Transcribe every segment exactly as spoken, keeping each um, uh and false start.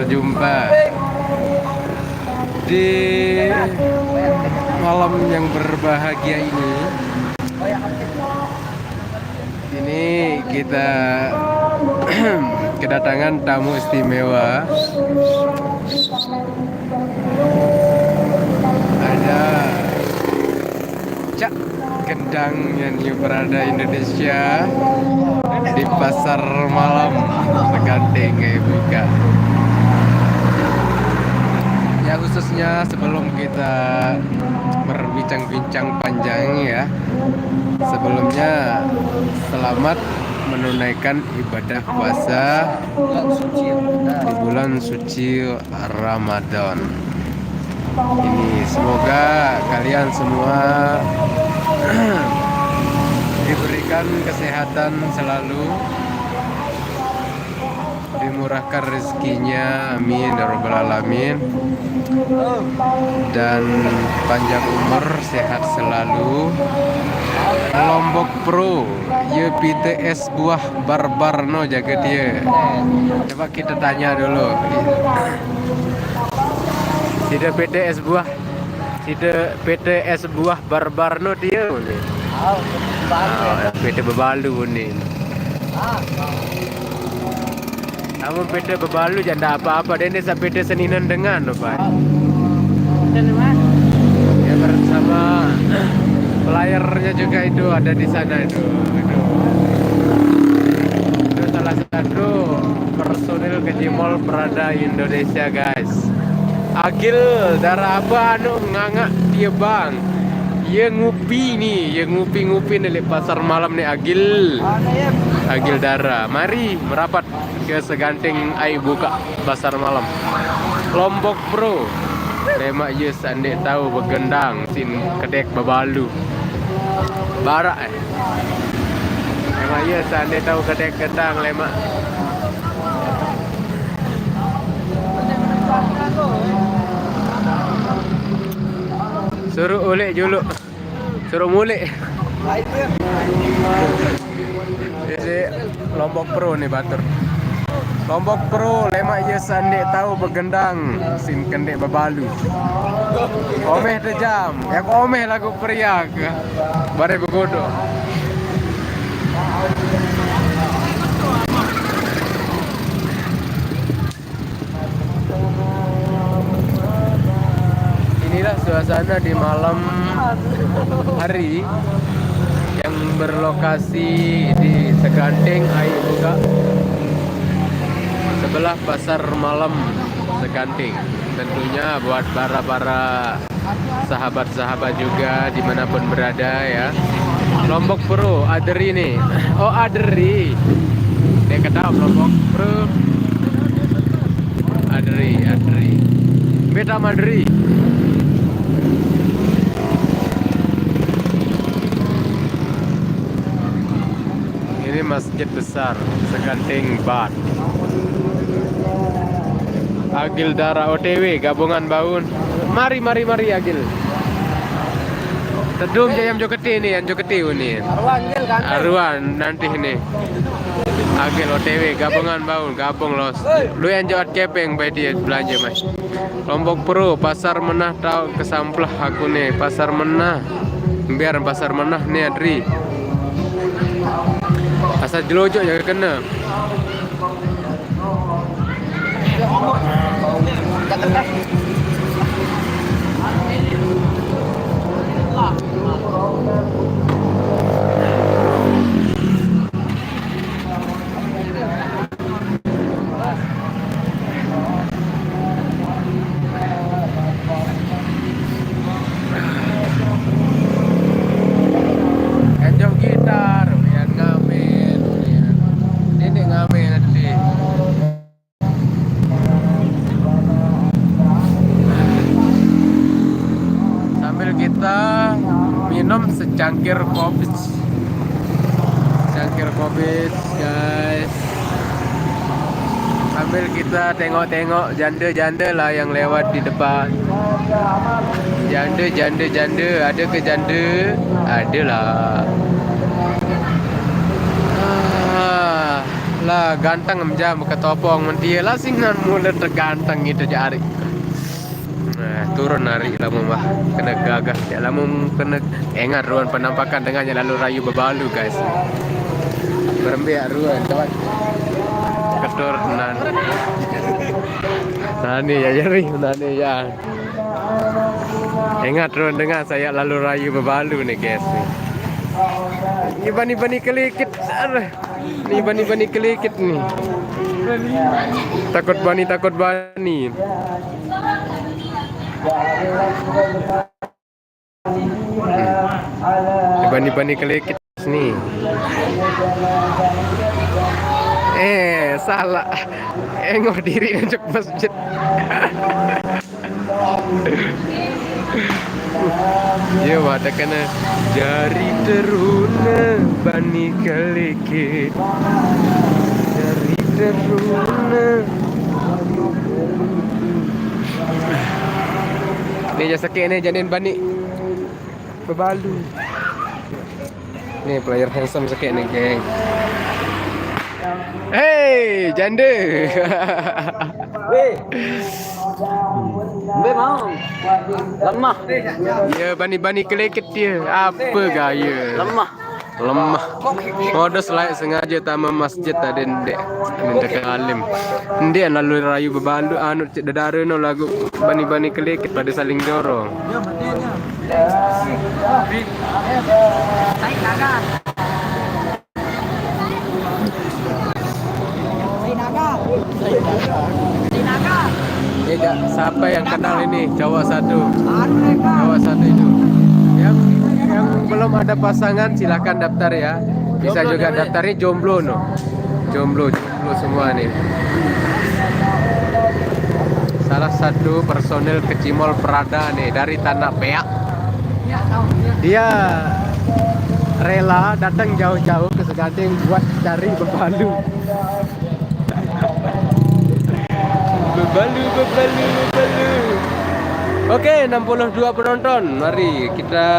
jumpa di malam yang berbahagia ini. Ini kita kedatangan tamu istimewa. Ada Cak Gendang yang berada Indonesia di pasar malam Seganting kayak buka. Ya, khususnya sebelum kita berbincang-bincang panjang ya, sebelumnya selamat menunaikan ibadah puasa di bulan suci Ramadan ini. Semoga kalian semua diberikan kesehatan selalu, dimurahkan rezekinya, amin ya rabbal alamin, dan panjang umur, sehat selalu. Lombok Pro, ye P T S buah barbar no jaga dia. Coba kita tanya dulu. Sida P T S buah, sida P T S buah barbar no dia ni. Ah, P T bebalu ni. Namun P T bebalu je ndak apa-apa, dia ni sa P T seninan dengan tu, Pak. Ya, bersama pelayarnya juga itu ada di sana itu. Itu, itu salah satu personil Kejimol Prada Indonesia, guys. Agil, darah apa anu ngangak dia, Bang? Ya ngupi ni, ya ngupi-ngupi ni di pasar malam ni, Agil. Agil darah. Mari merapat ke Seganting ai buka pasar malam. Lombok Pro. Lemak ye sandik tahu begendang sin kedek bebalu. Barak eh. Lemak ye sandik tahu kedek gendang lemak. Suruh ulik juluk. Suruh mulik. Jadi Lombok Pro ni batur. Lombok Pro, lemak ye sandik tahu begendang sin kendik bebalu. Omeh tejam, yang omeh lagu pria ke. Bare begodo. Inilah suasana di malam hari yang berlokasi di Seganting ai buka, sebelah pasar malam Seganting. Tentunya buat para-para sahabat-sahabat juga dimanapun berada ya. Lombok Pro, Adri ni. Oh, Adri. Dia kata Lombok Pro. Adri, Adri. Beta Madri. Ini masjid besar Seganting Bat. Agil Dara O T W gabungan baun. Mari, mari, mari, Agil. Tedum je yang joketi ni, yang joketi ni. Aruan, Gil, kan? Aruan nanti ni. Agil O T W gabungan baun, gabung los. Lu yang jawat kepeng bae dia belanja mai. Lombok Pro, pasar menah tau kesamplah aku ni. Pasar menah. Biar pasar menah ni, Adri. Asal jelojok je kena. Enjok gitar, ulian ngamen, ulian. Ini ngamen nanti. Sambil kita minum secangkir kopi. Secangkir kopi, guys. Sambil kita tengok-tengok janda-janda lah yang lewat di depan. Janda, janda, janda. Ada ke janda? Ada lah. Ah, Lah ganteng em jam ketopong mentie lah singan mula teganteng itu jari. Nah, turun hari lama mah kena gagah ya lama kena engat ruan penampakan dengannya lalu rayu bebalu guys. Berembiak ruan kawan. Ketur nan. Nani ya jari nani ya. Engat ruan dengan saya lalu rayu bebalu nih guys nih. Ibani bani kelikit. Aduh. Ni bani bani kelikit ni. Takut bani takut bani. Ni bani bani kelikit ni. Eh salah. Engoh diri nunjuk masjid. Iya wada kena jari teruna bani kelekit. Jari teruna. Ni ja sakit ni janin bani bebalu. Ni player handsome sakit ni geng. Hei janda. Weh. Mbe mau. Lemah. Ya bani-bani keleket dia. Apa gaya? Lemah. Lemah. Modus laik sengaja tamu masjid tadi ndek. Minta ke alim. Ndek lalu rayu bebalu anu cek dedara no lagu bani-bani keleket pada saling dorong. Ini siapa yang kenal ini cowok satu? Cowok satu itu. Yang yang belum ada pasangan silahkan daftar ya. Bisa juga daftar ini jomblo no. Jomblo, jomblo semua nih. Salah satu personil Kecimol Prada nih dari Tanah Peak. Dia rela datang jauh-jauh ke Seganding buat cari bebalu. Bebalu, bebalu, bebalu. Oke, enam puluh dua penonton. Mari kita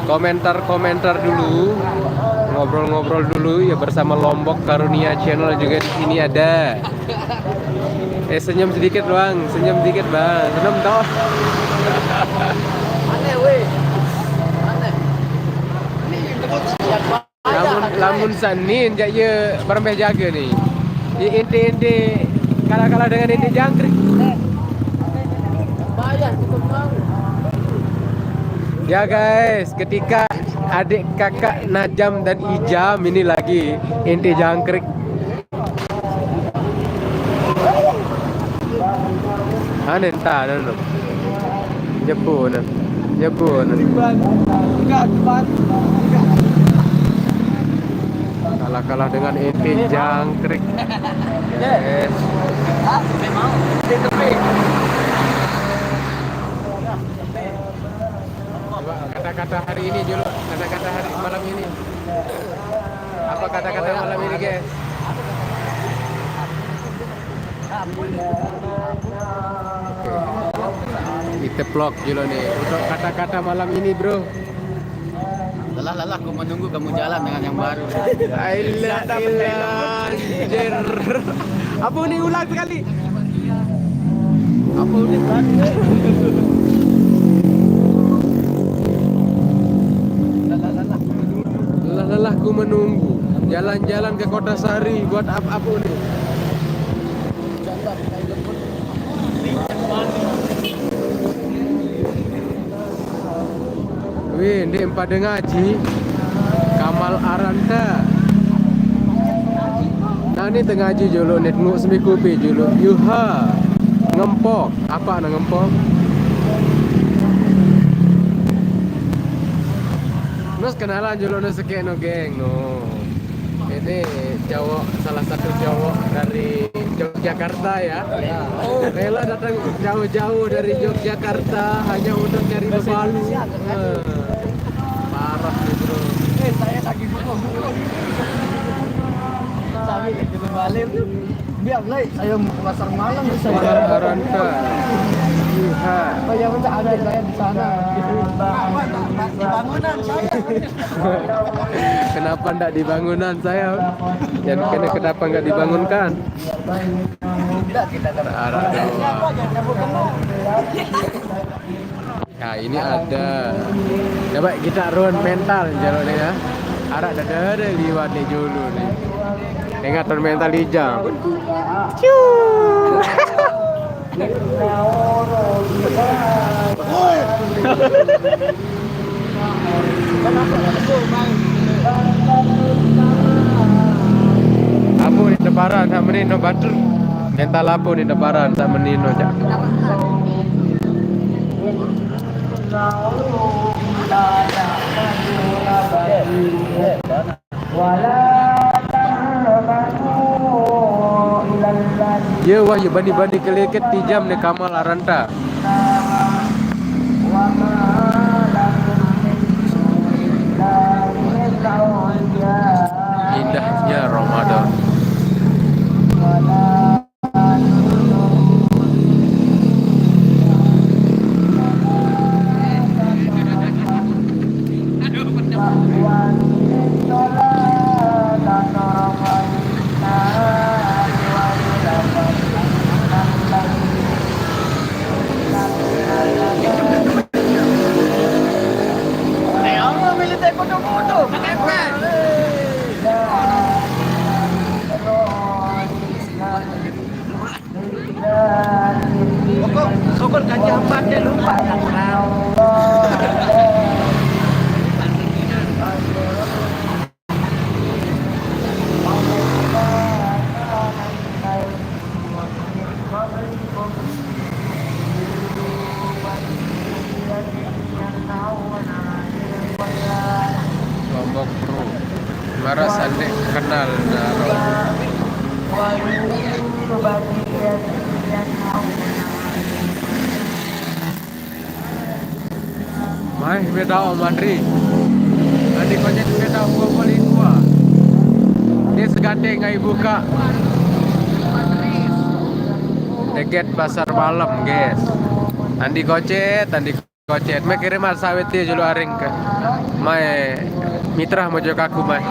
komentar-komentar dulu. Ngobrol-ngobrol dulu ya bersama Lombok Karunia Channel juga di sini ada. Eh senyum sedikit doang, senyum sedikit bang, senyum toh. Aneh weh. Aneh. Ini yang lamun lamun sanin jak ye berembeh jaga ni. Ye ente-ente kalah-kalah dengan ente jangkrik. Bayar cukup mau. Ya guys, ketika adik kakak Najam dan Ijam ini lagi ente jangkrik. Ane entah anu. Nyebu anu. Nyebu anu. Kalah-kalah dengan ente jangkrik. Yes. Kata-kata hari ini Jolo, kata-kata hari malam ini. Apa kata-kata malam ini guys? Kita vlog Jolo nih. Untuk kata-kata malam ini bro. Lelah-lelah ku menunggu kamu jalan dengan yang baru. Ailah, ilah, anjir. Apa ni ulang sekali? Apa ni baru? Lelah-lelah ku menunggu. Jalan-jalan ke Kota Sari buat apa-apa ni? Weh, ndeq empa dengaji. Kamal aranta. Nani tengaji julu, nit nguk sembi kupi julu. Yuha. Ngempok. Apa na ngempok? Nus kenalan julu nus sekeq no, geng, no. Ini cowok, salah satu cowok dari Yogyakarta ya. Rela datang jauh-jauh dari Yogyakarta hanya untuk cari bebalu. Eh, parah nih bro. Eh, saya lagi buka-buka. Saya lagi bebalu tuh. Biar lah, saya mau ke pasar malam, saya Aranta. Pak, Pak, tak, tak, di bangunan saya. Kenapa ndak di bangunan saya? Dan kena, kenapa nggak dibangunkan? Tidak, tidak, tidak. Arah dua. Ya, ini ada. Coba kita run mental jalur ni ya. Arah dah ada liwat ni dulu ni. Ingat run mental hijau. Ciu. Apa ni temparan tak menino batur? Mental apa ni temparan tak menino cak? Ya wah, ya bani-bani keleket tijam ni kamal aranta. Indahnya Ramadan. Pokok sokol kaji empat dia lupa tak tahu. Lombok Pro. Mara sandek kenal daro. Mai beda Om Andri. Andi kocet beda Om Gogol Ikhwa. Ini segante ngai buka. Deget pasar malam, guys. Andi kocet, andi kocet. Mai kirim sawit ya julu aring ke. Mai mitra mojo kaku mai.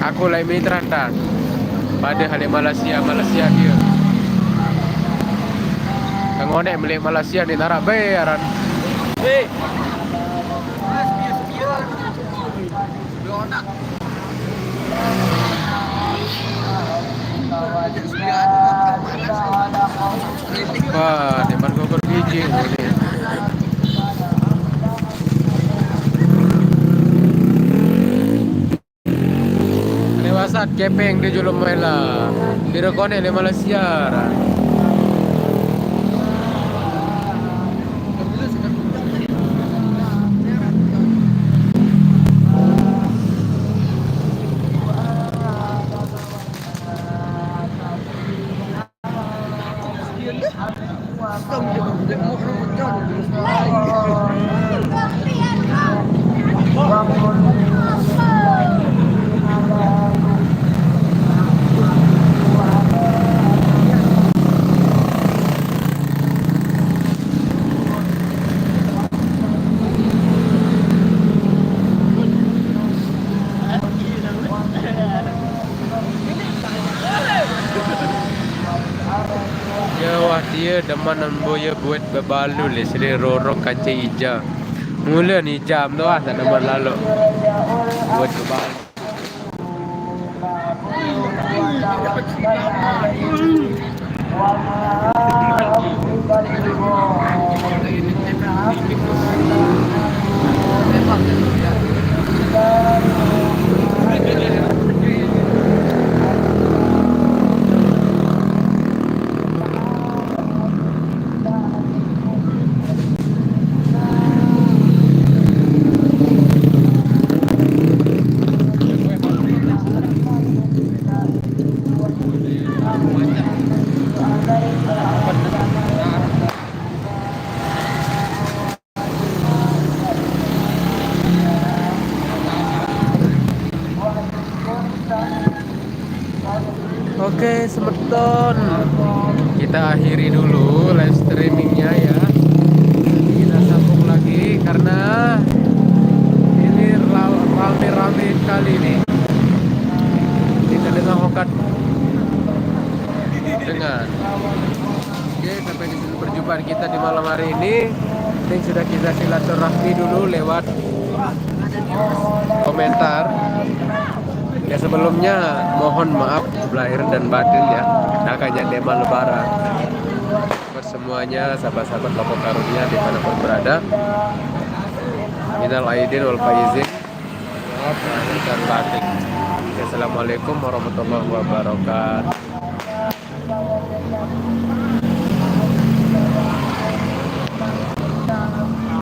Aku lai mitra ntar. Pada halik Malaysia, Malaysia dia. Ngonek milik Malaysia ni narak bayaran. Hei. Wah, depan gugur biji. Lewasat kepeng di julum mela. Biro kone le Malaysia. Ya wah, dia demen ambo ya buat bebalu le, seri rorok kaca ija. Mula ni jam tu ah, tak demen lalu buat bebalu. Oke, semeton. Kita akhiri dulu live streamingnya ya. Nanti kita sambung lagi karena ini ra- rame-rame sekali nih. Kita dengan hokat dengan. Oke, sampai di sini perjumpaan kita di malam hari ini. Ini sudah kita silaturahmi dulu lewat komentar. Ya, sebelumnya mohon maaf lahir dan batin ya. Nah, kayaknya tema lebaran. Buat semuanya, sahabat-sahabat Loko Karunia dimanapun berada. Minal aidin wal faizin. Maaf lahir dan batin. Assalamualaikum warahmatullahi wabarakatuh.